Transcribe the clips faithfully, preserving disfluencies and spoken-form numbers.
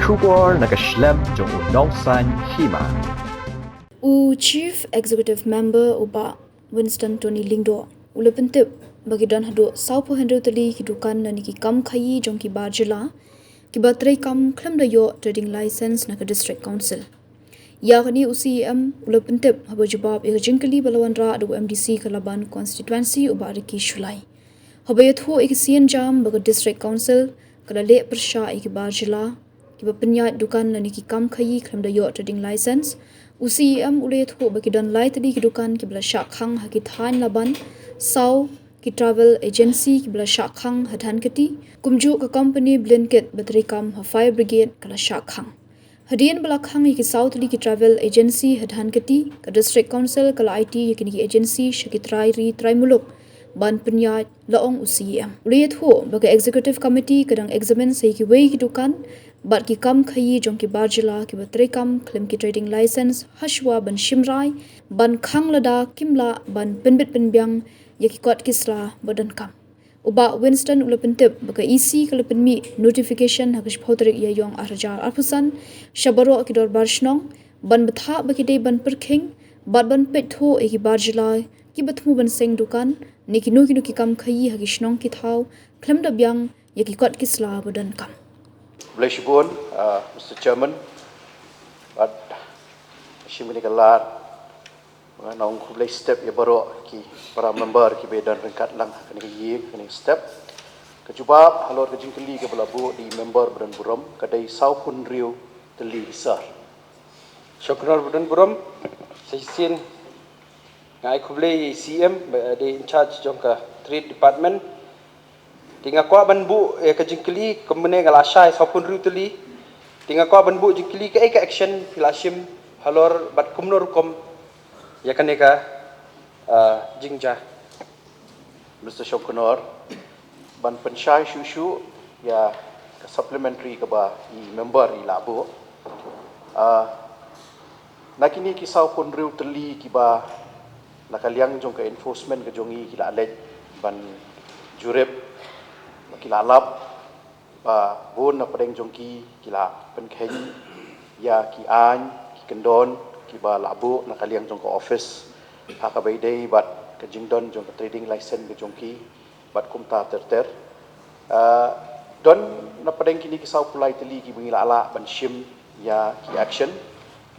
Khubor na ka shlem jong u Nongsaiñ Hima. U Chief Executive Member u Bah Winston Tony Lyngdoh u la pyntip ba ki don haduh saw phew hynriew tylli ki dukan lane ki kam khaïi jong ki bar jylla kiba trei kam khlem da ïoh trading license na ka District Council. Ïa kane u C E M u la pyntip haba jubab ïa ka jingkylli ba la wanrah da u M D C ka Laban Constituency u Bah Ricky Shullai. Haba ïathuh ïa ki sienjam ba ka District Council ka la leh pyrshah ïa ki bar jylla kiba pynïaid dukan lane ki kam khaïi khlem da ïoh trading license, u C E M u la ïathuh ba ki don lai tylli ki dukan kiba la shah khang ha ki thaiñ Laban, saw ki travel agency kiba la shah khang ha Dhankheti, kumjuh ka company Blinkit ba trei kam ha fire brigade ka la shah khang. Hadien ba la khang ïa ki saw tylli ki travel agency ha Dhankheti, ka District Council ka la aiti ïa kine ki agency sha ki trai ri trai muluk ban pynïaid, la ong u C E M. U la ïathuh ba ka Executive Committee ka dang examine sa ïa kiwei ki dukan bad ki kam khaïi jong ki bar jylla kiba trei kam khlem ki trading license hashwa ban shim rai ban khang lada kim lah ban pynbit pynbiang ïa ki kot ki sla ba donkam. U Bah Winston u la pyntip ba ka E C ka la pynmih notification ha ka shiphew tarik Ïaïong ar hajar arphew san sha baroh ki dorbar shnong ban bthah ba ki dei ban pyrkhing bad ban peit thuh ïa ki bar jylla kiba thmu ban seng dukan ne kino kino ki kam khaïi ha ki shnong ki thaw khlem da biang ïa ki kot ki sla ba donkam. Khublei shibun, uh, Mister Chairman. Bad shim kane ka lad, nga ong khublei step ïa baroh ki para member kiba don ryngkat lang ha kane ka ïing, kane ka step. Ka jubab halor ka jingkylli kaba la buh da i member ba don burom ka dei saw phew hynriew tylli, sir. Shongknor ba don burom, sa shisien nga ai khublei ïa i C E M ba dei in charge jong ka Trade Department. Te nga kwah ban buh ïa ka jingkylli kumne, nga la shai saw phew hynriew tylli. Te nga kwah ban buh jingkylli kaei ka action phi la shim halor bad kumno rukom ïa kane ka, ah, jingjia. Mister Shongknor, ban pynshai shuh shuh ïa ka supplementary kaba i member i la buh. Ah, na kine ki saw phew hynriew tylli kiba na ka liang jong ka enforcement ka jong i ki la leit ban jurip, ba ki la lap ba bun na pdeng jong ki ki la pynkheiñ ïa ki aiñ ki kyndon kiba la buh na ka liang jong ka office ha kaba ïadei bad ka jingdon jong ka trading license ka jong ki bad kumta ter ter. Ah, don na pdeng kine ki saw phew lai tylli kiba ngi la lah ban shim ïa ki action,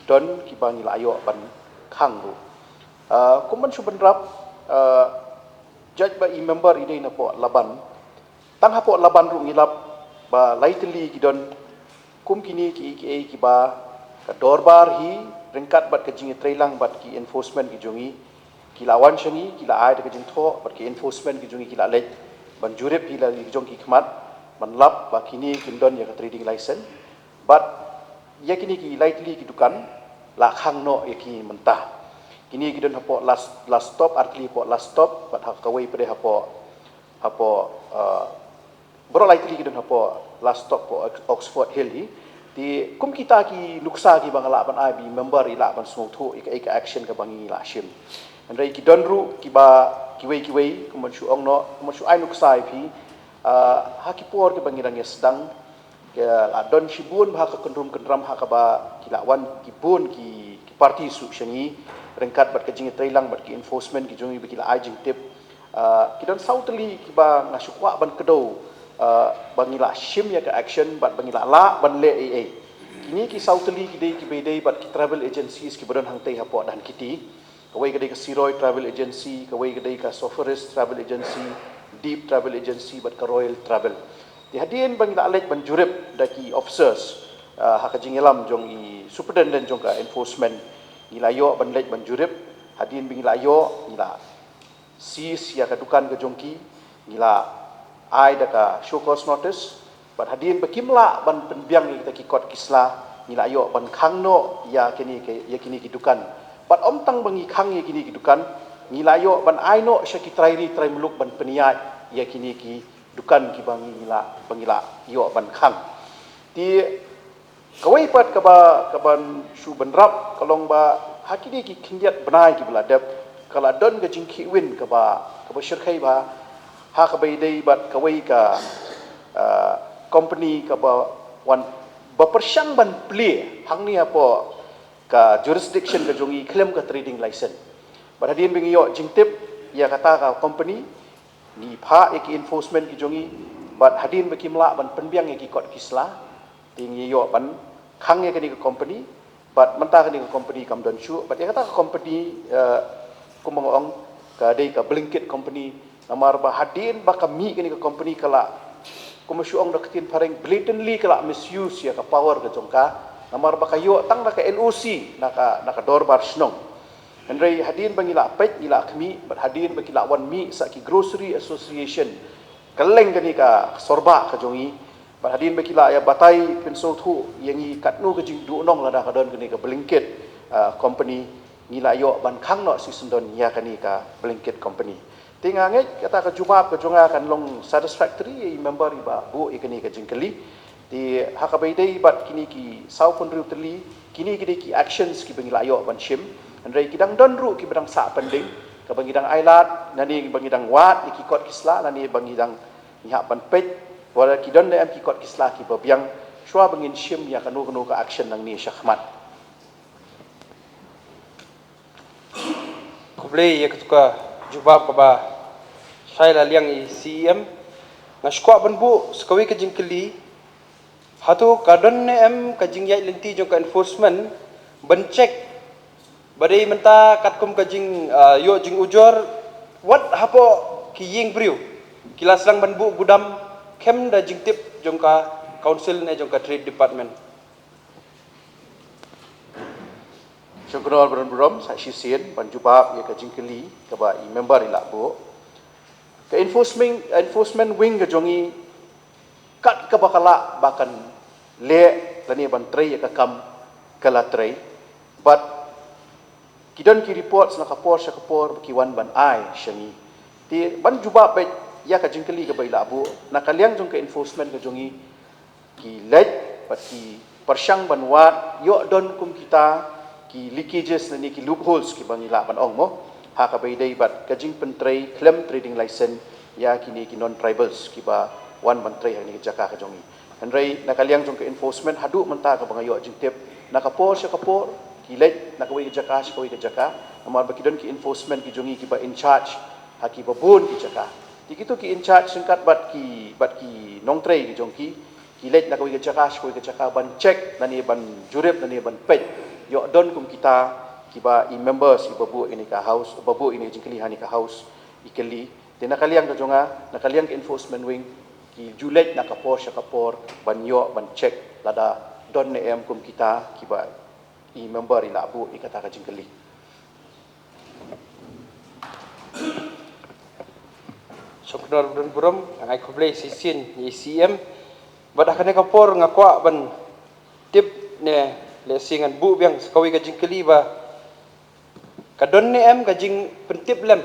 don kiba ngi la ïoh ban khang ruh. Ah, kum ban shu bynrap, ah, judge ba i member i dei na poh Laban. Tang hapoh Laban ruh ngi lap ba lai tylli ki don kum kine ki, ki, kiba ka dorbar hi ryngkat bad ka jingïatreilang bad ki enforcement ki jong i ki la wan sha ngi, ki la ai da ka jingthoh bad ki enforcement ki jong i ki la leit ban jurip hi la ki jong ki khmat ban lap ba kine kin don ïa ka trading license. Bad ïa kine ki lai tylli ki dukan la khang noh ïa ki mynta. Kine ki don hapoh Last, Last Stop, ar tylli hapoh Last Stop bad ha kawei pat hapoh, hapoh, uh, baroh lai tylli ki don hapoh Last Stop, hapoh Ox-, Oxford Hill hi. Te kum kita ki nuksa kiba nga lah ban ai ba i member i lah ban sngewthuh ïa ka, ïa ka action kaba ngi la shim. Hynrei ki don ruh kiba kiwei kiwei, kum ban shu ong noh, kum ban shu ai nuksa ïa phi, ah, ha ki por kiba ngi dang ïa sdang, ka la don shibun bha ka kynrum kynram ha kaba ki la wan ki bun ki, ki party shu sha ngi ryngkat bad ka jingïatreilang bad ki enforcement ki jong i ba ki la ai jingtip. Ah, ki don saw tylli kiba nga shu kwah ban kdew, ah, ba ngi la shim ïa ka action bad ba ngi la lah ban leh ei ei. Kine ki saw tylli ki dei kiba ïadei bad ki travel agencies kiba don hangtei hapoh Dhankheti. Kawei ka dei ka Siroi Travel Agency, kawei ka dei ka Sofaris Travel Agency, Deep Travel Agency bad ka Royal Travel. Te hadien ba ngi la leit ban jurip da ki officers, ah, ha ka jingïalam jong i superintendent jong ka enforcement, ngi la ïoh ban leit ban jurip. Hadien ba ngi la ïoh, ngi la seize ïa ka dukan ka jong ki, ngi la ai da ka show cause notice. Bad hadien ba kim lah ban pynbiang ïa kita ki kot ki sla, ngi la ïoh ban khang noh ïa kine ki, ïa kine ki dukan. Bad ym tang ba ngi khang ïa kine ki dukan, ngi la ïoh ban ai noh sha ki trai ri trai muluk ban pynïaid ïa kine ki dukan kiba ngi la, ba ngi la ïoh ban khang. Te kawei pat kaba, kaban shu bynrap ka long ba ha kine ki khyndiat bnai kiba la dep, ka la don ka jingkhih win kaba, kaba shyrkhei bha ha kaba ïadei bad kawei ka, ah, company kaba wan ba pyrshang ban plie hangne hapoh ka jurisdiction ka jong ngi khlem ka trading license. Bad hadien ba ngi ïoh jingtip ïa kata ka company, ngi phah ïa ki enforcement ki jong ngi, bad hadien ba kim lah ban pynbiang ïa ki kot ki sla, te ngi ïoh ban khang ïa kane ka company, bad mynta kane ka company kam don shuh, bad ïa kata ka company, eh, kumba nga ong, ka dei ka blanket company, namar ba hadien ba ka mih kane ka company ka la, kumba shu ong da ka ktien phareng, blatantly ka la misuse ïa ka power ka jong ka, namar ba ka ïoh tang na ka N O C na ka, na ka dorbar shnong. Hynrei hadien ba ngi la peit, ngi la khmih, bad hadien ba ki la wan mih sa ki Grocery Association, kylleng kane ka sorbah ka jong ngi, bad hadien ba ki la ïa batai pynsngewthuh ïa ngi katno ka jingduhnong lada ka don kane ka blanket, ah, company, ngi la ïoh ban khang noh shisyndon ïa kane ka blanket company. Te nga ngeit kata ka jubab ka jong nga kan long satisfactory ïa i member iba buh ïa kane ka jingkylli. Te ha kaba ïadei bad kine ki saw phew hynriew tylli, kine ki dei ki actions kiba ngi la ïoh ban shim. Hynrei ki dang don ruh kiba dang sah pending, kaba ngi dang ailad, lane ba ngi dang wad ïa ki kot ki sla, lane ba ngi dang, ngi hap ban peit wala ki don ne em ki kot ki sla kiba biang, shuwa ba ngin shim ïa kano kano ka action nangne shakhmat. Khublei ïa katu ka jubab kaba shai la liang i C E M. Nga sngewkwah ban buh sa kawei ka jingkylli. Hato ka don ne em ka jingïaid lynti jong ka enforcement ban check ba dei mynta katkum ka jing, ah, ïoh jingujor, wat hapoh ki ïing briew ki la sdang ban buh gudam khlem da jingtip jong ka council ne jong ka trade department? Shongknor Brenbrom, sa shisien ban jubab ïa ka jingkylli kaba i member i la buh. Ka enforcement, enforcement wing ka jong ngi, kat kaba ka lah ba kan leh lane ban trei ïa ka kam, ka la trei. Bad ki don ki reports na ka por sha ka por ba ki wan ban ai sha ngi. Te ban jubab beit ïa ka jingkylli kaba i la buh, na ka liang jong ka enforcement ka jong ngi, ki leit bad ki pyrshang ban wad ïoh don kum kita ki leakages lane ki loopholes kiba ngi lah ban ong mo, ha kaba ïadei bad ka jingpyntrei khlem trading license ïa kine ki non-tribals kiba wan ban trei ha kine ki jaka ka jong ngi. Hynrei na ka liang jong ka enforcement, haduh mynta kaba nga ïoh jingtip, na ka por sha ka por ki leit na kawei ka jaka sha kawei ka jaka, namar ba ki don ki enforcement ki jong ngi kiba in charge ha kiba bun ki jaka. Te kito ki in charge ryngkat bad ki, bad ki nongtrei ki jong ki, ki leit na kawei ka jaka sha kawei ka jaka ban check lane ban jurip lane ban peit ïoh don kum kita kiba i members iba buh ïa kane ka house, ba buh ïa kane ka jingkylli ha kane ka house, i kylli. Te na ka liang ka jong nga, na ka liang ka enforcement wing, ki ju leit na ka por sha ka por ban ïoh ban check lada don ne em kum kita kiba i member i la buh ïa kata ka jingkylli. Shongknor Brenbrom, nga ai khublei shisien ïa i C E M. Bad ha kane ka por nga kwah ban tip ne lehse ngan buh biang sa kawei ka jingkylli ba ka don ne em ka jingpyntip lem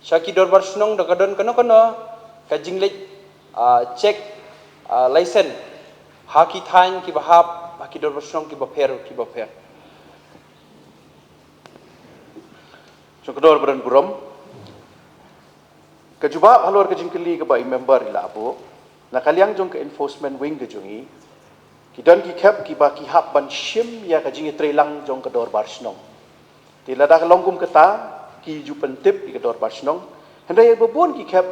sha ki dorbar shnong da ka don kano kano ka jingleit, ah, check, ah, license ha ki thaiñ kiba hap ha ki dorbar shnong kiba pher kiba pher? Shongknor Brenbrom, ka jubab halor ka jingkylli kaba i member i la buh, na ka liang jong ka enforcement wing ka jong ngi, ki don ki khep kiba ki hap ban shim ïa ka jingïatreilang jong ka dorbar shnong. Te lada ka long kum kata, ki ju pyntip ïa ka dorbar shnong. Hynrei ba bun ki khep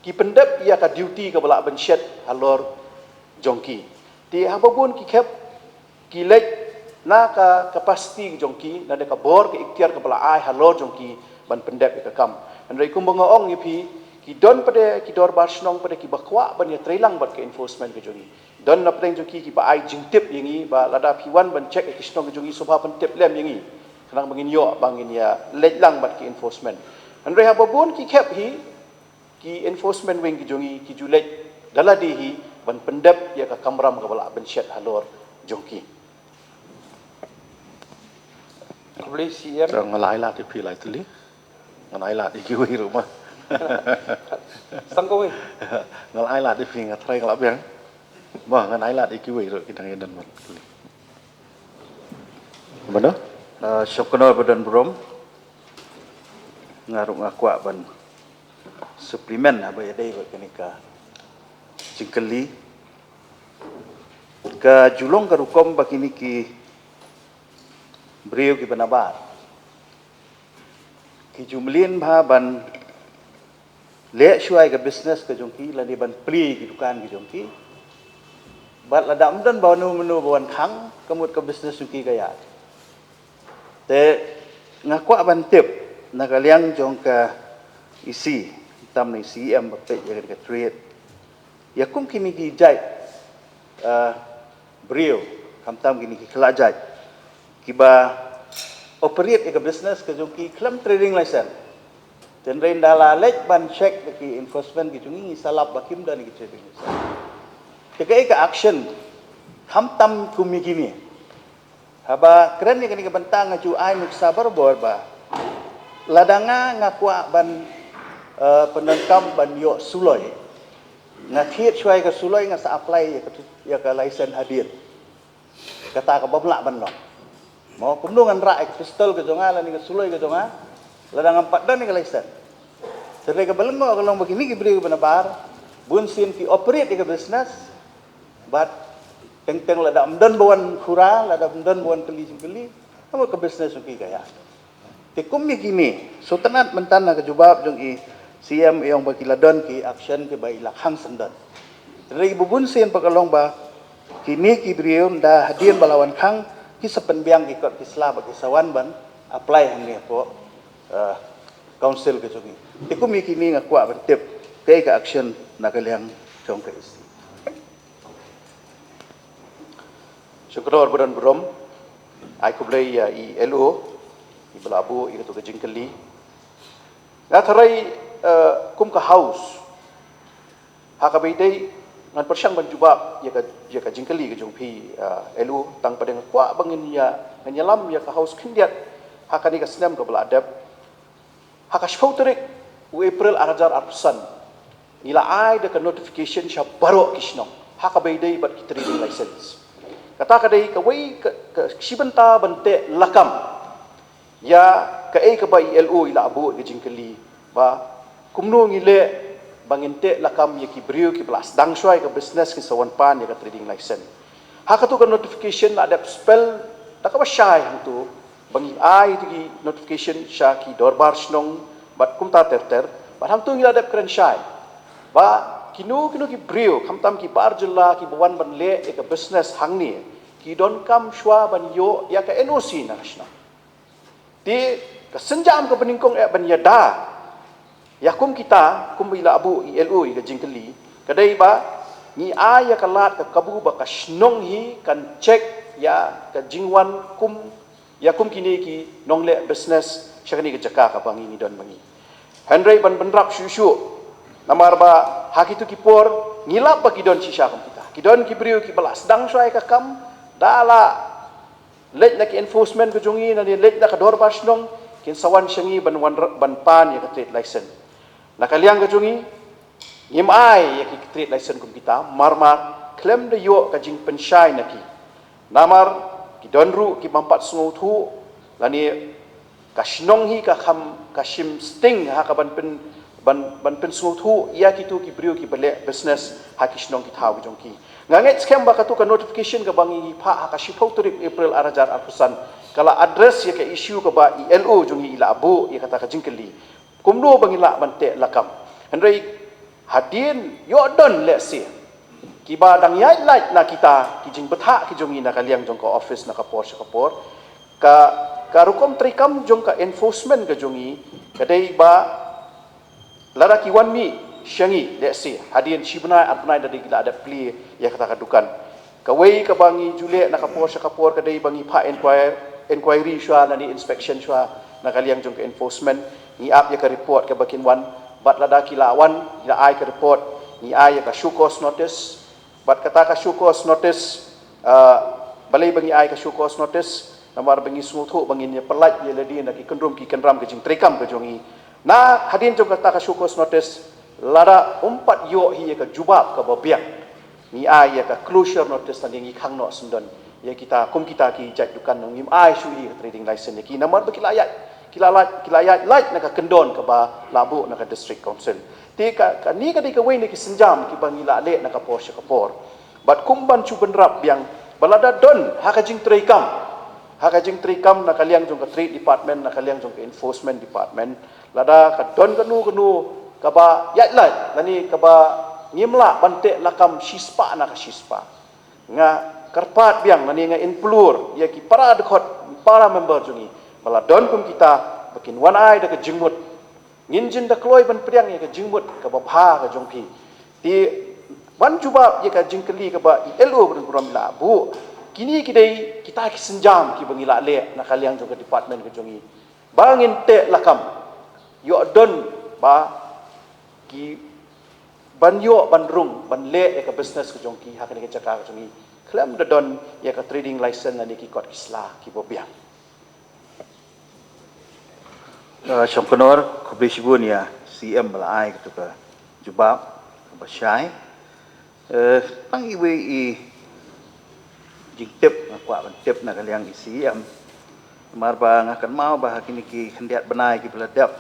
ki pyndep ïa ka duty kaba lah ban shet halor jong ki. Te haba bun ki khep ki leit na ka capacity jong ki, na ka bor ka iktiar kaba la ai halor jong ki ban pyndep ïa ka kam. Hynrei kumba nga ong ïa phi, ki don pat de ki dorbar shnong pat de kiba kwah ban ïatreilang bad ka enforcement ka jong ngi. Don na pdeng jong ki kiba ai jingtip ïa ngi ba lada phi wan ban check ïa ki shnong ka jong ngi, sngewbha pyntip lem ïa ngi, khnang ba ngin ïoh ba ngin ïaleit lang bad ki enforcement. Hynrei haba bun ki khep hi, ki enforcement wing ki jong ngi ki ju leit da lade hi ban pyndep ïa ka kamram kaba lah ban shet halor jong ki. Khublei C E M. Nga la ai lad ïa phi lai tylli. Nga la ai lad ïa kiwei ruh ma. Sdang kawei. Nga la ai lad ïa phi, nga trai nga la biang. Ma, nga la ai lad ïa kiwei ruh ki dang ïa don ma. Mano? Ah, Shongknor Brenbrom. Nga ruh nga kwah ban supplement haba ïadei bad kane ka jingkylli. Ka ju long ka rukom ba kine ki briew kiba nabar ki ju mlien bha ban leh shuwa ïa ka business ka jong ki lane ban plie ki dukan ki jong ki. Bad lada ym don ba mano mano ba wan khang, ka mut ka business jong ki ka ïaid. Te nga kwah ban tip na ka liang jong ka E C, tam na E C M ba peit ïa ka trade, ïa kum kine ki jait, ah, briew, khamtam kine ki khlad jait kiba operate ïa ka business ka jong ki khlem trading license. Te hynrei ynda la leit ban check da ki enforcement ki jong ngi, ngi sa lap ba kim don ïa ki trading license. Te kaei ka action, khamtam kum ïa kine? Haba kren ïa kane ka bynta nga ju ai nuksa barabor ba lada nga, nga kwah ban, eh, pyndonkam ban ïoh suloi, nga thied shuwa ïa ka suloi, nga sa apply ïa ka, ïa ka license hadien. Kata ka bym lah ban long. Mo, kumno ngan rah ïa ka pistol ka jong nga lane ka suloi ka jong nga lada ngam pat don ïa ka license? Te hynrei kaba lyngngoh ka long ba kine ki briew kiba nabar bun sien ki operate ïa ka business, bad teng teng lada ym don ba wan khura, lada ym don ba wan kylli jingkylli, ka mut ka business jong ki ka ïaid. Te kum ïa kine, sngewtynnat mynta na ka jubab jong i C M i ong ba ki la don ki action kiba i la khang syndon. Te hynrei ba bun sien pat ka long ba kine ki briew ynda hadien ba la wan khang, ki sa pynbiang ki kot ki sla bad ki sa wan ban apply hangne hapoh, eh, council ka jong ngi. Te kum ïa kine nga kwah ban tip kaei ka action na ka liang jong ka E C. Shukor ba don burom. Ai khublei ïa i L O iba la buh ïa katu ka jingkylli. Nga tharai, eh, kum ka House, ha kaba ïadei, ngan pyrshang ban jubab ïa ka, ïa ka jingkylli ka jong phi, eh, L O, tang pat nga kwah ba ngin ïa, ngin ïalam ïa ka House khyndiat ha kane ka snem kaba la dep. Ha ka shiphew tarik u April ar hajar arphew san, ngi la ai da ka notification sha baroh ki shnong ha kaba ïadei bad ki trading license. Kata ka dei kawei ka, ka shi bynta ban teh lakam ïa kaei kaba i L O i la buh ïa ka jingkylli ba kumno ngi leh ba ngin teh lakam ïa ki briew kiba la sdang shuwa ïa ka business kin sa wan pan ïa ka trading license. Ha katu ka notification la dep spell da kaba shai hangtu ba ngi ai ïa ki notification sha ki dorbar shnong bad kumta ter ter, bad hangtu ngi la dep kren shai ba kino kino ki briew khamtam ki bar jylla kiba wan ban leh ïa ka business hangne ki donkam shuwa ban ïoh ïa ka N O C na ka shnong. Te ka sienjam kaba nyngkong eh ban ïada ïa kum kita, kum ba i la buh i L O ïa ka jingkylli, ka dei ba ngi ai ïa ka lad ka kabu ba ka shnong hi kan check ïa ka jingwan kum, ïa kum kine ki nongleh business sha kane ka jaka kaba ngi, ngi don ba ngi. Hynrei ban bynrap shuh shuh, namar ba ha kitu ki por ngi lap ba ki don shisha kum kita. Ki don ki briew kiba la sdang shuwa ïa ka kam, da la leit na ki enforcement ka jong ngi, lane leit na ka dorbar shnong, kin sa wan sha ngi ban wan r-, ban pan ïa ka trade license. Na ka liang ka jong ngi, ngim ai ïa ki trade license kum kita, mar mar khlem da ïoh ka jingpynshai na ki. Namar ki don ruh ki bym pat sngewthuh, lane ka shnong hi ka kham, ka shim sting ha ka ban pyn, ban, ban pynsngewthuh ïa kitu ki briew kiba leh business ha ki shnong ki thaw ki jong ki. Nga ngeit skhem ba katu ka notification kaba ngi phah ha ka shiphew tarik April ar hajar arphew san ka la address ïa ka issue kaba i L O jong ngi i la buh ïa kata ka jingkylli. Kumno ba ngi lah ban teh lakam. Hynrei hadien ïoh don lehse kiba dang ïaid lait na kita ki jingbthah ki jong ngi na ka liang jong ka office na ka por sha ka por. Ka, ka rukom treikam jong ka enforcement ka jong ngi ka dei ba lada ki wan mih sha ngi, lehse hadien shi bnai ar bnai da dei ki la dep plie ïa kata ka dukan. Kawei kaba ngi ju leh na ka por sha ka por ka dei ba ngi phah inquire, inquiry shuwa lane inspection shuwa na ka liang jong ka enforcement. Ngi ap ïa ka report kaba kin wan, bad lada ki la wan, ki la ai ka report, ngi ai ïa ka show cause notice. Bad kata ka show cause notice, ah, balei ba ngi ai ka show cause notice? Namar ba ngi sngewthuh ba ngin ïa pyllait ïa lade na ki kyndrum ki kyndram ka jingtreikam ka jong ngi. Na hadien jong kata ka show cause notice, lada ym pat ïoh hi ïa ka jubab kaba biang, ngi ai ïa ka closure notice, lane ngi khang noh syndon ïa kita, kum kita ki jait dukan, ngim ai shuh hi ïa ka trading license ïa ki namar ba ki la ïaid, ki la lait, ki la ïaid lait na ka kyndon kaba la buh na ka District Council. Te ka, kane ka dei kawei na ki sienjam kiba ngi la leh na ka por sha ka por. Bad kum ban shu bynrap biang ba lada don ha ka jingtreikam, ha ka jingtreikam na ka liang jong ka Trade Department, na ka liang jong ka Enforcement Department, lada ka don kano kano kaba ïaid lait lane kaba ngim lah ban teh lakam shispah na ka shispah, nga kyrpad biang lane nga implore ïa ki para dkhot, para member jong ngi, ba la don kum kita ba kin wan ai da ka jingmut. Ngin jin da kloi ban pdiang ïa ka jingmut kaba bha ka jong phi. Te ban jubab ïa ka jingkylli kaba i L O ba don burom i la buh, kine ki dei kita ki sienjam kiba ngi la leh na ka liang jong ka department ka jong ngi ba ngin teh lakam, ïoh don ba ki ban ïoh ban rung ban leh ïa ka business ka jong ki ha kane ka jaka ka jong ngi khlem da don ïa ka trading license lane ki kot ki sla kiba biang. Uh, Shongknor, khublei shibun ïa C M ba la ai katu ka jubab kaba shai. Uh, tang iwei i jingtip nga kwah ban tip na ka liang i C M. Namar ba nga kynmaw ba ha kine ki khyndiat bnai kiba la dep,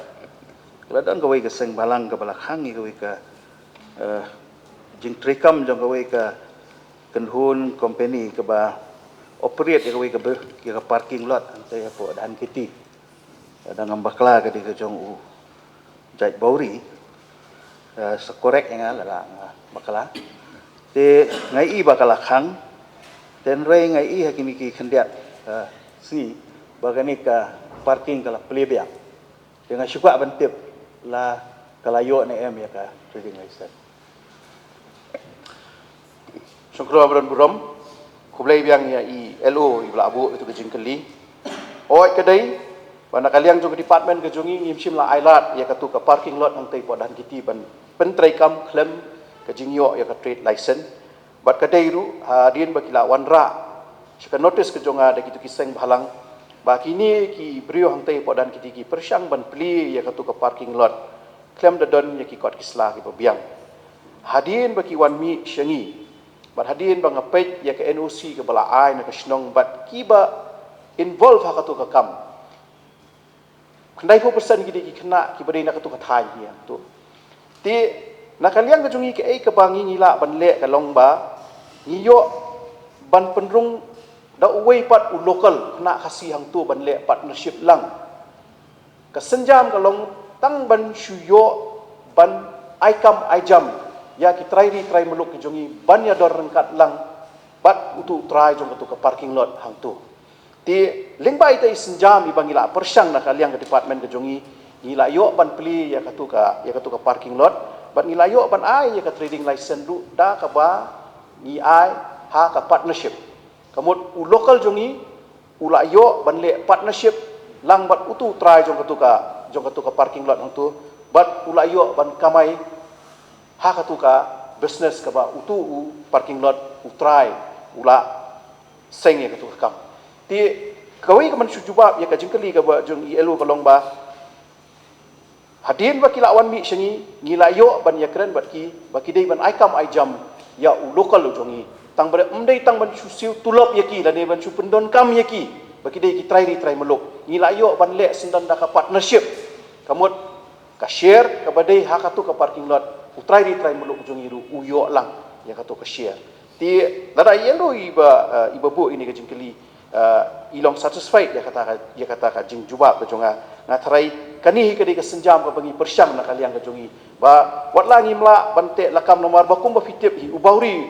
ka la don kawei ka seng bhalang kaba la khang ïa kawei ka, uh, jingtreikam jong kawei ka kynhun company kaba operate ïa kawei ka, ïa ka parking lot hangtei hapoh Dhan Kiti. Lada ngam bakla ka dei ka jong u Jait Bawri. Eh, sa correct ïa nga lada nga bakla. Te nga i ba ka la khang. Te hynrei nga i ha kine ki khyndiat, eh, sngi ba kane ka parking ka la plie biang. Te nga shu kwah ban tip la ka la ïoh ne em ïa ka trading license. Shongknor ba don burom, khublei biang ïa i L O iba la buh ïa katu ka jingkylli. Hooid ka dei ba na ka liang jong ka department ka jong ngi ngim shym la ai lad ïa katu ka parking lot hangtei hapoh Dhan Kiti ban pyntreikam khlem ka jingïoh ïa ka trade license. Bad ka dei ruh hadien ba ki la wanrah sha ka notice ka jong nga da kitu ki seng bhalang ba kine ki briew hangtei hapoh Dhan Kiti ki pyrshang ban plie ïa katu ka parking lot khlem da don ïa ki kot ki sla kiba biang. Hadien ba ki wan mih sha ngi bad hadien ba nga peit ïa ka N O C kaba la ai na ka shnong bad kiba involve ha katu ka kam, khyndaiphew percent ki dei ki khynnah kiba dei na katu ka thaiñ hi hangtu. Te na ka liang ka jong ngi kaei kaba ngi ngi lah ban leh ka long ba ngi ïoh ban pynrung da uwei pat u local khynnah Khasi hangtu ban leh partnership lang. Ka sienjam ka long tang ban shu ïoh ban ai kam ai jam ïa ki trai ri trai muluk ki jong ngi ban ïadon ryngkat lang bad utu u trai jong katu ka parking lot hangtu. Te lyngba ita i sienjam iba ngi la pyrshang na ka liang ka department ka jong ngi, ngi la ïoh ban plie ïa katu ka, ïa katu ka parking lot bad ngi la ïoh ban ai ïa ka trading license ruh da kaba ngi ai ha ka partnership. Ka mut u local jong ngi u la ïoh ban leh partnership lang bad utu u trai jong katu ka, jong katu ka parking lot hangtu bad u la ïoh ban kamai ha katu ka business kaba utu u parking lot u trai u la seng ïa katu ka kam. Te kawei ka ban shu jubab ïa ka jingkylli kaba jong i L O ka long ba hadien ba ki la wan mih sha ngi, ngi la ïoh ban ïakren bad ki ba ki dei ban ai kam ai jam ïa u local u jong ngi. Tang ba ym dei tang ban shu siew tulop ïa ki lane ban shu pyndonkam ïa ki ba ki dei ki trai ri trai muluk. Ngi la ïoh ban leh syndon da ka partnership. Ka mut ka share kaba dei ha katu ka parking lot, u trai ri trai muluk u jong ngi ruh u ïoh lang ïa katu ka share. Te lada i L O iba, eh, iba buh ïa kane ka jingkylli, eh, i long satisfied ïa kata ka, ïa kata ka jingjubab ka jong nga. Nga tharai kane hi ka dei ka sienjam kaba ngi pyrshang na ka liang ka jong ngi ba wat la ngim lah ban teh lakam namar ba kumba phi tip hi u Bawri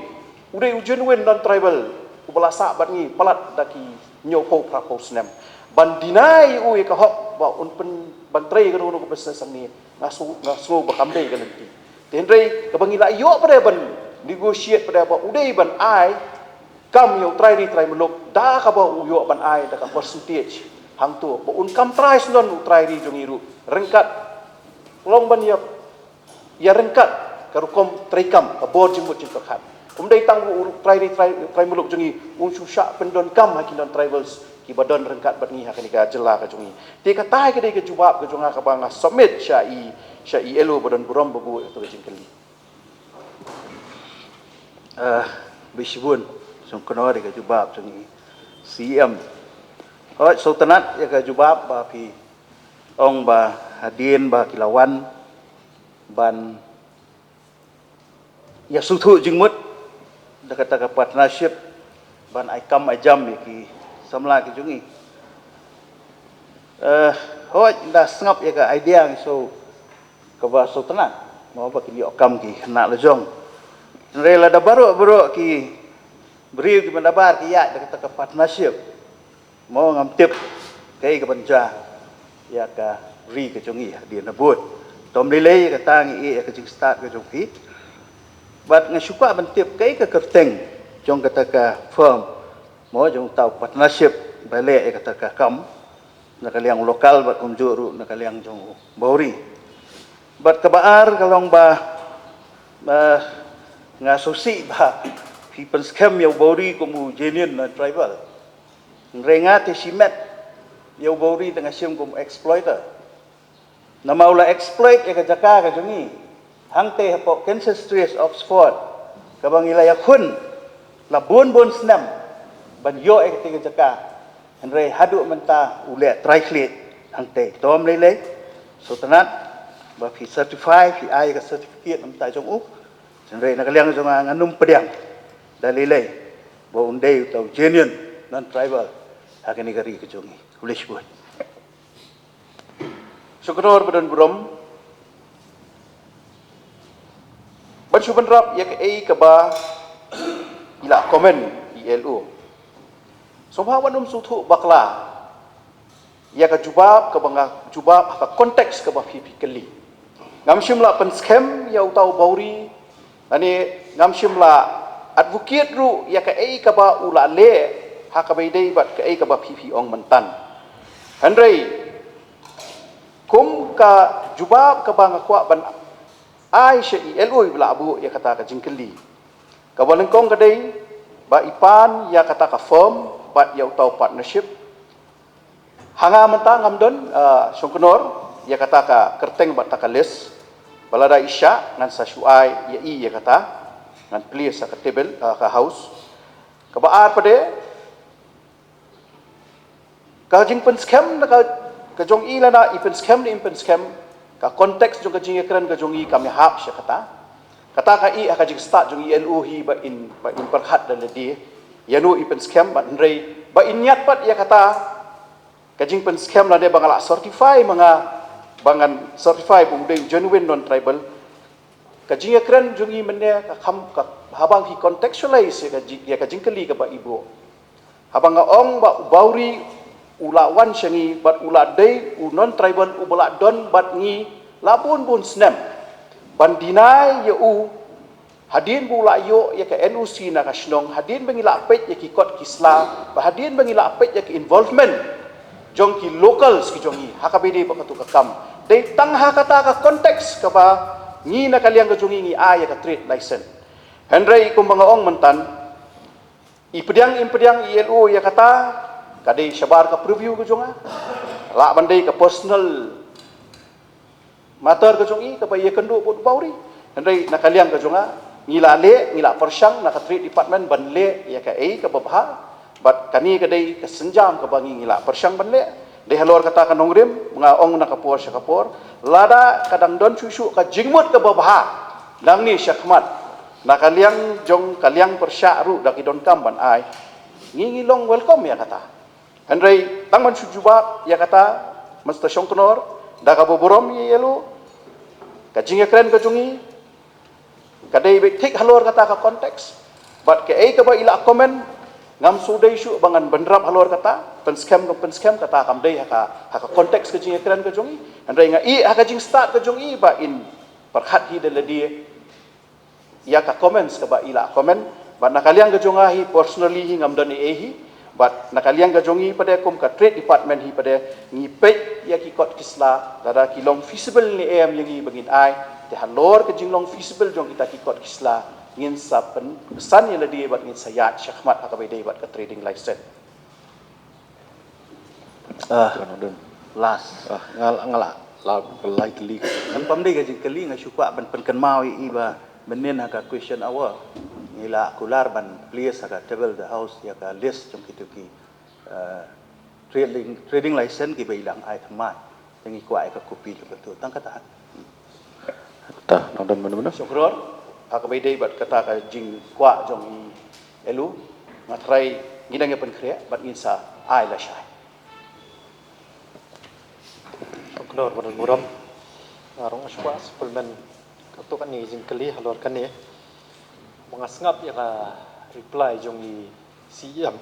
u dei u genuine non tribal uba la sah bad ngi palat da ki hynñiewphew phraphew snem. Ban deny u ïa ka hok ba un pyn, ban trei kano kano ka business hangne, nga sngew, nga sngew ba kam dei ka lynti. Te hynrei kaba ngi la ïoh pat de ban negotiate pat de ba u dei ban ai kam ïa u trai ri trai muluk da kaba u ïoh ban ai da ka percentage hangtu ba un kam trai syndon u trai ri jong ngi ruh ryngkat long ban ïa, ïa ryngkat ka rukom treikam ka bor jingmut jingpyrkhat. Ym dei tang ba u trai ri trai, trai muluk jong ngi un shu shah pyndonkam ha ki non tribals kiba don ryngkat bad ngi ha kane ka jylla ka jong ngi. Te kata hi ka dei ka jubab ka jong nga kaba nga submit sha i, sha i L O ba don burom ba buh ïa katu ka jingkylli. Ah, bishibun, Shongknor, ïa ka jubab jong i C M. Hooid, sngewtynnat ïa ka jubab ba phi ong ba hadien ba ki la wan ban ïa sngewthuh jingmut da kata ka partnership ban ai kam ai jam ïa ki samla ki jong ngi. Eh, hooid, da sngap ïa ka idea ngi shu kaba shu tnat mo ba kin ïoh kam ki khynnah la jong. Hynrei lada baroh baroh ki briew ki mynta bar ki ïaid da kata ka partnership, mo ngam tip kaei ka ban jia ïa ka ri ka jong ngi hadien habud. Tom lei lei kata ngi ïa ka jingstad ka jong phi. Bad nga shu kwah ban tip kaei ka kyrteng jong kata ka firm, mo jong uta u partnership ba leh ïa kata ka kam na ka liang lokal bad kumjuh ruh na ka liang jong u Bawri. Bad kaba ar ka long ba, ba nga sngewsih ba phi pynskhem ïa u Bawri kum u genuine non-tribal. Hynrei nga te shimet ïa u Bawri te nga shim kum exploiter. Namar u la exploit ïa ka jaka ka jong ngi hangtei hapoh Kansas State, Oxford, kaba ngi la ïakhun la bun bun snem ban ïoh ïa katei ka jaka. Hynrei haduh mynta u leh trai khlieh hangtei. Tom lei lei, shu tnat ba phi certify, phi ai ka certificate na bynta jong u. Hynrei na ka liang jong nga, ngan ym pdiang da lei lei ba un dei uta u genuine non-tribal ha kane ka ri ka jong ngi. Khublei shibun. Shongknor ba don burom. Ban shu bynrap ïa kaei kaba i la comment i L O. Sngewbha wat nym sngewthuh bakla ïa ka jubab kaba nga jubab ha ka context kaba phi phi kylli. Ngam shym la pynskhem ïa uta u Bawri, lane ngam shym la advocate ruh ïa kaei kaba u la leh ha kaba ïadei bad kaei kaba phi phi ong mynta. Hynrei kum ka jubab kaba nga kwah ban ai sha i L O iba la buh ïa kata ka jingkylli, kaba nyngkong ka dei ba i pan ïa kata ka firm bad ïa uta u partnership. Ha nga mynta ngam don, ah, shongknor ïa kata ka kyrteng bad ta ka list. Ba lada i shah ngan sa shu ai ïa i ïa kata, ngan plie sa ka table, ah, ka house. Kaba ar pat de, ka jingpynskhem na ka, ka jong i lane i pynskhem ne im pynskhem, ka context jong ka jingïakren ka jong i kam ïahap sha kata. Kata ka i ha ka jingstad jong i L O hi ba in, ba in pyrkhat da lade ïano i pynskhem, bad hynrei ba in ñiad pat ïa kata ka jingpynskhem lane ba nga la certify ma nga, ba ngan certify ba u dei u genuine non-tribal. Ka jingïakren jong i mynne ka kham ka, haba ngi contextualize ïa ka jing, ïa ka jingkylli kaba i buh. Haba nga ong ba u Bawri u la wan sha ngi bad u la dei u non-tribal uba la don bad ngi la bun bun snem. Ban deny ïa u hadien ba u la ïoh ïa ka N O C na ka shnong, hadien ba ngi la peit ïa ki kot ki sla, bad hadien ba ngi la peit ïa ki involvement jong ki locals ki jong ngi ha kaba ïadei bad katu ka kam. Dei tang ha kata ka context kaba ngi na ka liang ka jong ngi ngi ai ïa ka trade license. Hynrei kumba nga ong mynta, i pdiang im pdiang i L O ïa kata, ka dei shabar ka purview ka jong nga. Lah ban dei ka personal matter ka jong i kaba ïakynduh bad u Bawri. Hynrei na ka liang ka jong nga, ngi la leh, ngi la pyrshang, na ka Trade Department ban leh ïa kaei kaba bha. Bad kane ka dei ka sienjam kaba ngi, ngi la pyrshang ban leh. Dei halor kata ka nongrim, nga ong na ka por sha ka por, lada ka dang don shuh shuh ka jingmut kaba bha nangne shakhmat, na ka liang jong ka liang pyrshah ruh da ki donkam ban ai, ngi ngi long welcome ïa kata. Hynrei tang ban shu jubab ïa kata, Mister Shongknor, da kaba burom ïa i L O, ka jingïakren ka jong i ka dei beit thik halor kata ka context. Bad kaei kaba i la comment, ngam shu dei shuh ba ngan bynrap halor kata, pynskhem kam pynskhem, kata kam dei ha ka, ha ka context ka jingïakren ka jong i. Hynrei nga i ha ka jingstad ka jong i ba in pyrkhat hi da lade ïa ka comments kaba i la comment. Bad na ka liang ka jong nga hi personally hi ngam don ei ei hi. Bad na ka liang ka jong i pat de kum ka Trade Department hi pat de, ngi peit ïa ki kot ki sla, lada ki long feasible ne em ïa ngi ba ngin ai, te halor ka jinglong feasible jong kita ki kot ki sla ngin sa pynsan ïa lade bad ngin sa ïaid shakhmat ha kaba ïadei bad ka trading license. Ah, last. Ah, nga la, nga la, la, la kylli. Kan pam dei ka jingkylli, nga shu kwah ban pynkynmaw ïa i ba mynnin ha ka question hour ngi la kular ban plie ha ka table the house ïa ka list jong kito ki, eh, trading, trading license kiba i la ai thymmai. Te ngi kwah ïa ka copy jong kito, tang kata. Ta, nang don mynno mynno? Shukor. Ha kaba ïadei bad kata ka jingkwah jong i Elu, nga tharai ngi dang ïa pynkhreh bad ngin sa ai lashai. Knorr Badan Burom, nga rong ashwa supplement kato kane jingkylli halor kane. Ba nga sngap ïa ka reply jong i C E M.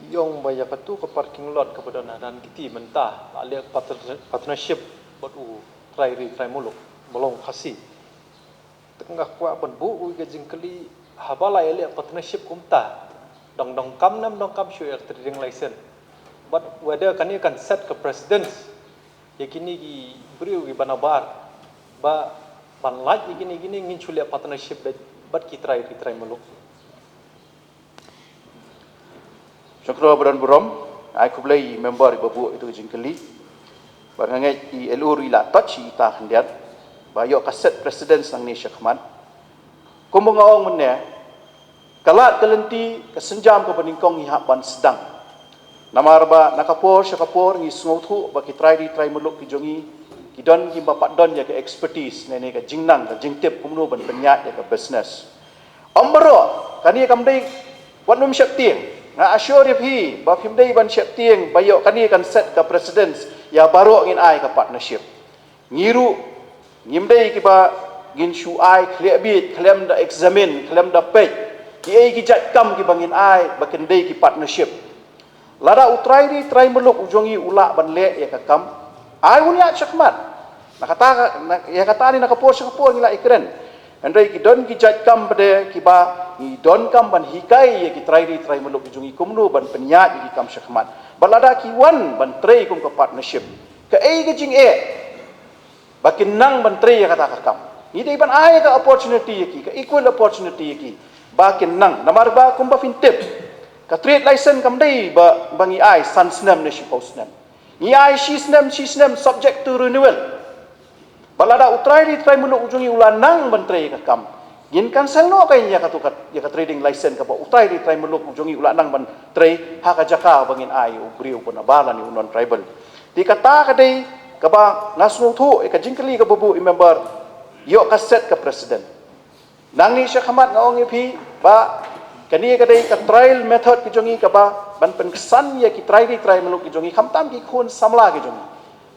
Ïong ba ïa kato ka parking lot kaba don hadan kiti mynta la leh partner- partnership bad u trai ri trai muluk ba long Khasi. Te nga kwah ban buh ïa ka jingkylli, haba la ïa leh partnership kumta, dang donkam ne ym donkam shuh ïa ka trading license? Bad whether kane kan set ka precedence ïa kine ki briew kiba nabar ba ban lait ïa kine kine ngin shu leh partnership bad ki trai ri trai muluk. Shongkno Badan Burom, ai khublei i member iba buh ïa ka jingkylli. Bad nga ngeit i Elu ruh i la touch ïa ita khyndiat ba ïoh ka set precedence nangne sha khmat. Kumba nga ong mynne, ka lad ka lynti ka sienjam kaba nyngkong ngi hap ban sdang. Namar ba na ka por sha ka por ngi sngewthuh ba ki trai ri trai muluk ki jong ngi ki don kiba pat don ïa ka expertise ne ne ka jingnang ka jingtip kumno ban pynïaid ïa ka business. Ym baroh, kane kam dei wat nym sheptieng. Nga assure ïa phi ba phim dei ban sheptieng ba ïoh kane kan set ka precedence ïa baroh ngin ai ka partnership. Ngi ruh ngim dei kiba ngin shu ai khlem bit, khlem da examine, khlem da peit kiei ki jait kam kiba ngin ai ba kin dei ki partnership. Lada u trai ri trai muluk u jong ngi u lah ban leh ïa ka kam, ai un ïaid shakhmat. Na kata ka- na- ïa kata ni na ka por sha ka por ngi lah ïakren. Hynrei ki don ki jait kam pat de kiba ngi donkam ban hikai ïa ki trai ri trai muluk u jong ngi kumno ban pynïaid ïa ki kam shakhmat. Bad lada ki wan ban trei kum ka partnership, kaei ka jingeh ba kin nang ban trei ïa kata ka kam? Ngi dei ban ai ka opportunity ïa ki, ka equal opportunity ïa ki ba kin nang. Namar ba kumba phin tip, ka trade license kam dei ba ba ngi ai san snem ne shiphew snem. Ngi ai shi snem shi snem subject to renewal. Ba lada u trai ri trai muluk u jong ngi u la nang ban trei ïa ka kam, ngin cancel noh ka ïa katu ka ïa ka trading license kaba u trai ri trai muluk u jong ngi u la nang ban trei ha ka jaka ba ngin ai u briew ba nabar lane u non tribal. Te kata ka dei kaba nga sngewthuh ïa ka jingkylli kaba buh i member, ïoh ka set ka precedent. Nangne shakhmat nga ong ïa phi ba kane ka dei ka trial method ki jong ngi kaba ban pynksan ïa ki trai ri trai muluk ki jong ngi, khamtam ki khun samla ki jong ngi,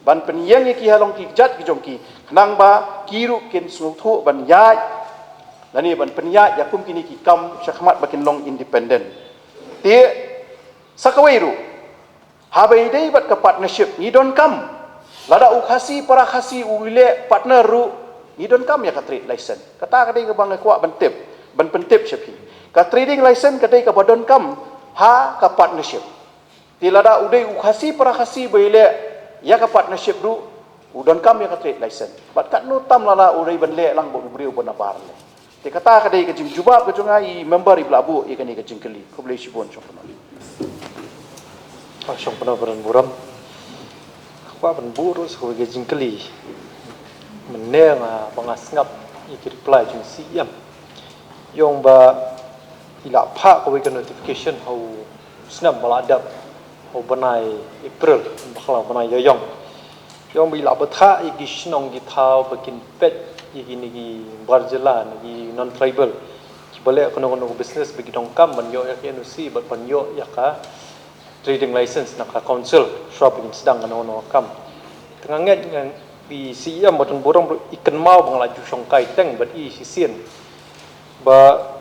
ban pynïeng ïa ki halong ki jait ki jong ki, khnang ba ki ruh kin sngewthuh ban ïaid lane ban pynïaid ïa kum kine ki kam shakhmat ba kin long independent. Te sa kawei ruh, haba ïadei bad ka partnership ngi donkam, lada u Khasi para Khasi u leh partner ruh, ngi donkam ïa ka trade license. Kata ka dei kaba nga kwah ban tip, ban pyntip sha phi. Ka trading license ka dei kaba donkam ha ka partnership. Te lada u dei u Khasi para Khasi ba ïaleh ïa ka partnership ruh, u donkam ïa ka trade license. Bad katno tam lada u dei ban leh lang bad u briew ba nabar leh. Te kata ka dei ka jingjubab ka jong nga i member iba la buh ïa kane ka jingkylli. Khublei shibun shongpynlong. Ah, shongpynlong Badan Burom. Kwah ban buh ruh sa kawei ka jingkylli. Mynne nga ba nga sngap ïa ki reply jong C E M. Ïong ba i la phah kawei ka notification ha u snem ba la dep, ha u bnai April, ba khala u bnai Ïaïong. Ïong ba i la bthah ïa ki shnong ki thaw ba kin peit ïa kine ki bar jylla ne ki non tribal kiba leh kano kano ka business ba ki donkam ban ïoh ïa ka N O C bad ban ïoh ïa ka trading license na ka council shuwa ba kin sdang kano kano ka kam. Te nga ngeit nga i C E M Badan Burom ruh i kynmaw ba nga la ju shongkai teng bad i shisien. Ba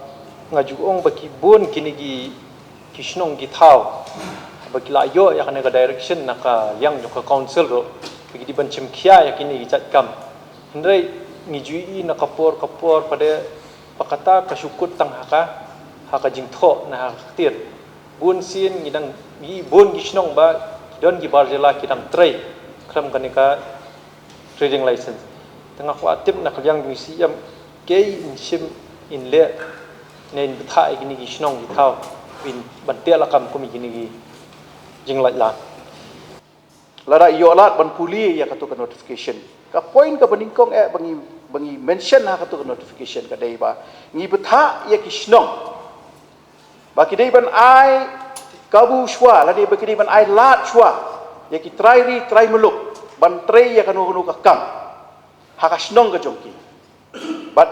nga ju ong ba ki bun kine ki, ki shnong ki thaw ba ki la ïoh ïa kane ka direction na ka liang jong ka council ruh ba ki dei ban shim khia ïa kine ki jait kam. Hynrei ngi ju ïohi na ka por ka por pat de ba kata ka shu kut tang ha ka, ha ka jingthoh ne ha ka ktien. Bun sien ngi dang ïohi bun ki shnong ba ki don ki bar jylla ki dang trei khlem kane ka trading license. Te nga kwah tip na ka liang jong i C E M, kaei in shim in leh ne in bthah ïa kine ki shnong ki thaw ban, ban teh lakam kum ïa kine ki jinglait lad. Lada ïoh lad ban pule ïa katu ka notification, ka point kaba nyngkong eh ba ngi, ba ngi mention ha katu ka notification ka dei ba ngi bthah ïa ki shnong ba ki dei ban ai kabu shuwa lane ba ki dei ban ai lad shuwa ïa ki trai ri trai muluk ban trei ïa kano kano ka kam ha ka shnong ka jong ki. Bad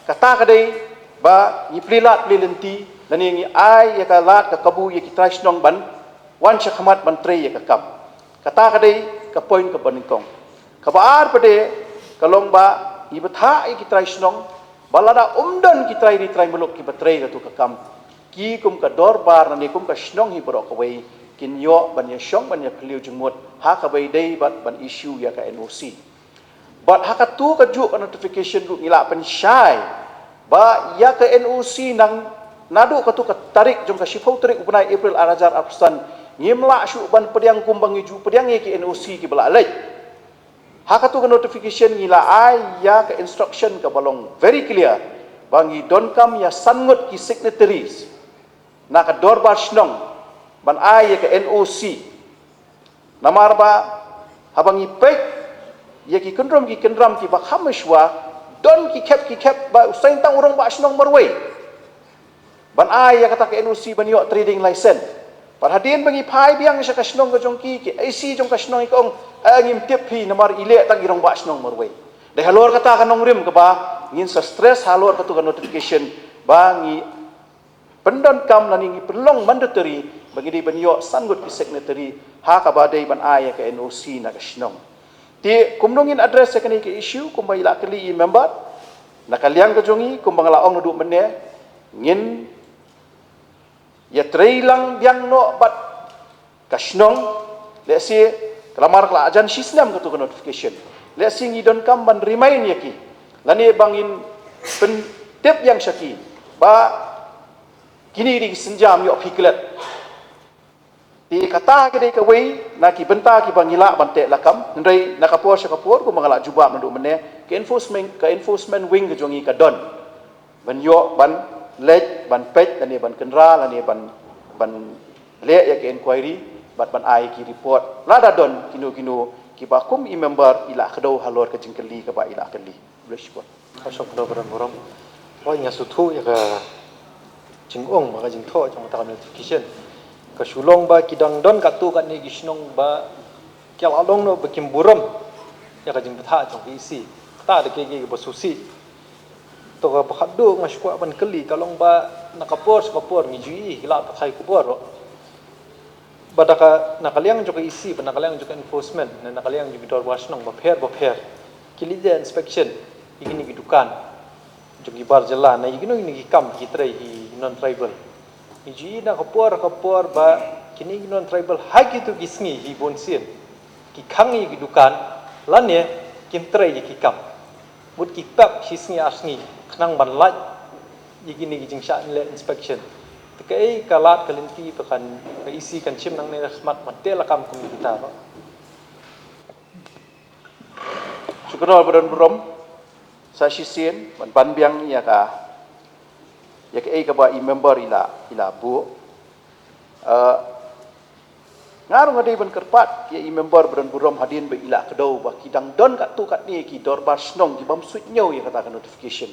Kata ka dei ba ngi plie lad plie lynti, lane ngi ai ïa ka lad ka kabu ïa ki trai shnong ban wan sha khmat ban trei ïa ka kam. Kata ka dei ka point kaba nyngkong. Kaba ar pat de ka long ba ngi bthah ïa ki trai shnong ba lada ym don ki trai ri trai muluk kiba trei katu ka kam, ki kum ka dorbar lane kum ka shnong hi baroh kawei kin ïoh ban ïashong ban ïaphylliew jingmut ha kaba ïadei bad ban issue ïa ka N O C. Bad ha katu kajuh ka notification ruh ngi la pynshai ba ïa ka N O C nang naduh katu ka tarik jong ka shiphew tarik u bnai April ar hajar arphew san ngim lah shuh ban pdiang kumba ngi ju pdiang ïa ki N O C kiba la leit. Ha katu ka notification ngi la ai ïa ka instruction kaba long very clear ba ngi donkam ïa san ngut ki signatories na ka dorbar shnong ban ai ïa ka N O C. Namar ba haba ngi peit ïa ki kyndrum ki kyndram kiba kham mynshuwa, don ki khep ki khep ba u seng tang u rangbah shnong marwei ban ai ïa kata ka N O C ban ïoh trading license. Bad hadien ba ngi phai biang sha ka shnong ka jong ki, ki A C jong ka shnong ki ong, eh, ngim tip hi namar i leh tang i rangbah shnong marwei. Dei halor kata ka nongrim kaba ngin sa stress halor katu ka notification ba ngi pyndonkam lane ngi pynlong mandatory ba ngi dei ban ïoh san ngut ki signatory ha kaba dei ban ai ïa ka N O C na ka shnong. Te kumno ngin address ïa kane ka issue kumba i la kylli i member, na ka liang ka jong ngi kumba nga la ong naduh mynne, ngin ïatrei lang biang noh bad ka shnong, lehse ka lamar ka la jan shi snem katu ka notification. Lehse ngi donkam ban remind ïa ki lane ba ngin pyntip ïa sha ki ba kine ki dei ki sienjam ïoh phi klet. Te kata ka dei kawei na ki bynta kiba ngi lah ban teh lakam, hynrei na ka por sha ka por kumba nga la jubab naduh mynne, ka enforcement, ka enforcement wing ka jong ngi ka don ban ïoh ban leit ban peit lane ban kynra lane ban, ban leh ïa ka inquiry bad ban ai ki report lada don kino kino kiba kum i member i la kdew halor ka jingkylli kaba i la kylli. Khublei shibun. Ka shong kdew ba don burom. Hooid, nga sngewthuh ïa ka jingong bad ka jingthoh jong kata ka notification. Ka shu long ba ki dang don katto katne ki shnong ba ki la long noh ba kim burom ïa ka jingbthah jong ka E C. Kata dei ka, ka, kaba sngewsih. To kaba khatduh nga shu kwah ban kylli ka long ba na ka por sha ka por ngi ju ïohi ki la pathai khubor ruh ba da ka, na ka liang jong ka E C, ba na ka liang jong ka enforcement, na, na ka liang jong ki dorbar shnong bapher bapher ki leit inspection ïa kine ki dukan jong ki bar jylla, na ïa kino kino ki kam ki trei ki non-tribal. Ngi ju ïohi na ka por ka por ba kine ki non-tribal ha kito ki sngi hi bun sien ki khang ïa ki dukan lane kim trei ïa ki kam. Mut ki pep shi sngi ar sngi khnang ban lait ïa kine ki jingshah leh inspection. Te kaei ka lad ka lynti ba kan, ka E C kan shim nangne na khmat ban teh lakam kum kita ruh? Shu kynmaw ba don burom sa shisien ban ban biang ïa ka, ïa kaei kaba i member i la, i la buh. Eh, nga ruh nga dei ban kyrpad ïa i member ba don burom hadien ba i la kdew ba ki dang don katto katne ki dorbar shnong ki bym suidñiew ïa kata ka notification.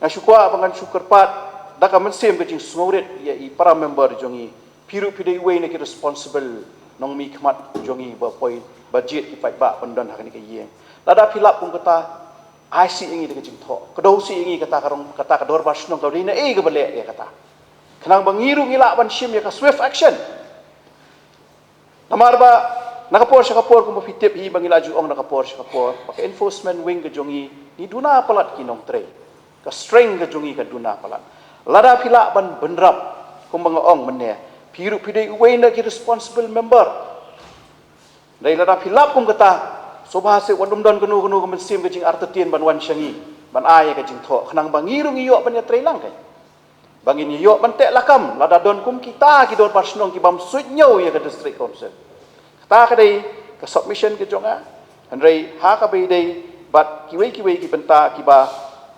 Nga shu kwah ba ngan shu kyrpad da ka mynsiem ka jingsngewrit ïa i para member jong ngi. Phi ruh phi dei uwei na ki responsible nongmihkhmat jong ngi ba poi ba jied ki paidbah ban don ha kane ka ïing. Lada phi lap kum kata, ai sih ïa ngi da ka jingthoh, kdew sih ïa ngi kata ka rong, kata ka dorbar shnong ka dei naei kaba leh ïa kata, khnang ba ngi ruh ngi lah ban shim ïa ka swift action. Namar ba na ka por sha ka por kumba phi tip hi ba ngi la ju ong na ka por sha ka por ba ka enforcement wing ka jong ngi, ngi duna palat ki nongtrei, ka strength ka jong ngi ka duna palat. Lada phi lah ban bynrap kumba nga ong mynne, phi ruh phi dei uwei na ki responsible member. Dei lada phi lap kum kata, sngewbha seh wat ym don kano kano ka mynsiem ka jingartatien ban wan sha ngi ban ai ïa ka jingthoh, khnang ba ngi ruh ngi ïoh ban ïatrei lang kai. Ba ngin ïoh ban teh lakam lada don kum kita ki dorbar shnong ki bym suidñiew ïa ka district council. Kata ka dei ka submission ka jong nga. Hynrei ha kaba ïadei bad kiwei kiwei ki bynta kiba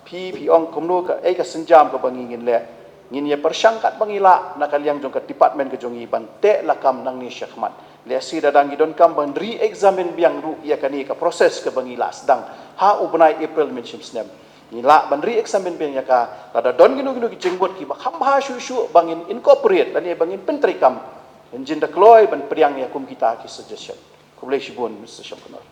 phi, phi ong kumno, kaei ka sienjam kaba ngi ngin leh, ngin ïa pyrshang katba ngi lah na ka liang jong ka department ka jong ngi ban teh lakam nangne shakhmat. Lehse da dang ngi donkam ban re-examine biang ruh ïa kane ka process kaba ngi la sdang ha u bnai April mynshem snem. Ngi lah ban re-examine biang ïa ka, lada don kino kino ki jingmut kiba kham bha shuh shuh ba ngin incorporate lane ba ngin pyntreikam, ngin jin da kloi ban pdiang ïa kum kita ki suggestion. Khublei shibun, Mister Shongknor.